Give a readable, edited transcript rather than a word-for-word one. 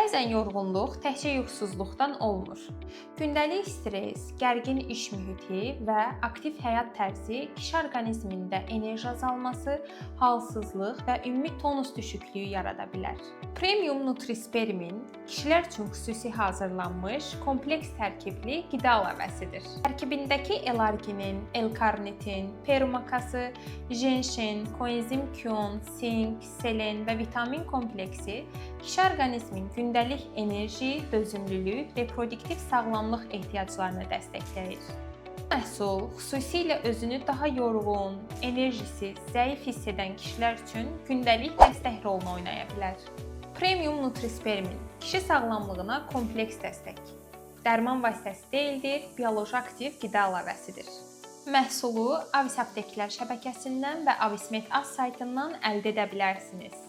Bəzən yorğunluq təkcə yuxusuzluqdan olmur. Gündəlik stres, gərgin iş mühiti və aktiv həyat tərzi kişi orqanizmində enerji azalması, halsızlıq və ümumi tonus düşüklüyü yarada bilər. Premium Nutrispermin kişilər üçün xüsusi hazırlanmış kompleks tərkibli qida əlavəsidir. Tərkibindəki L-arginin, L-karnitin, perumakası, ženşen, koenzim Q, sink, selen və vitamin kompleksi kişi orqanizmin gündəlik enerji, dözümlülük, reproduktiv sağlamlıq ehtiyaclarını dəstəkləyir. Məhsul xüsusilə özünü daha yorğun, enerjisiz, zəif hiss edən kişilər üçün gündəlik dəstək rolunu oynaya bilər. Premium Nutrispermin kişi sağlamlığına kompleks dəstək. Dərman vasitəsi deyildir, bioloji aktiv qida əlavəsidir. Məhsulu Avis apteklər şəbəkəsindən və Avismed Az saytından əldə edə bilərsiniz.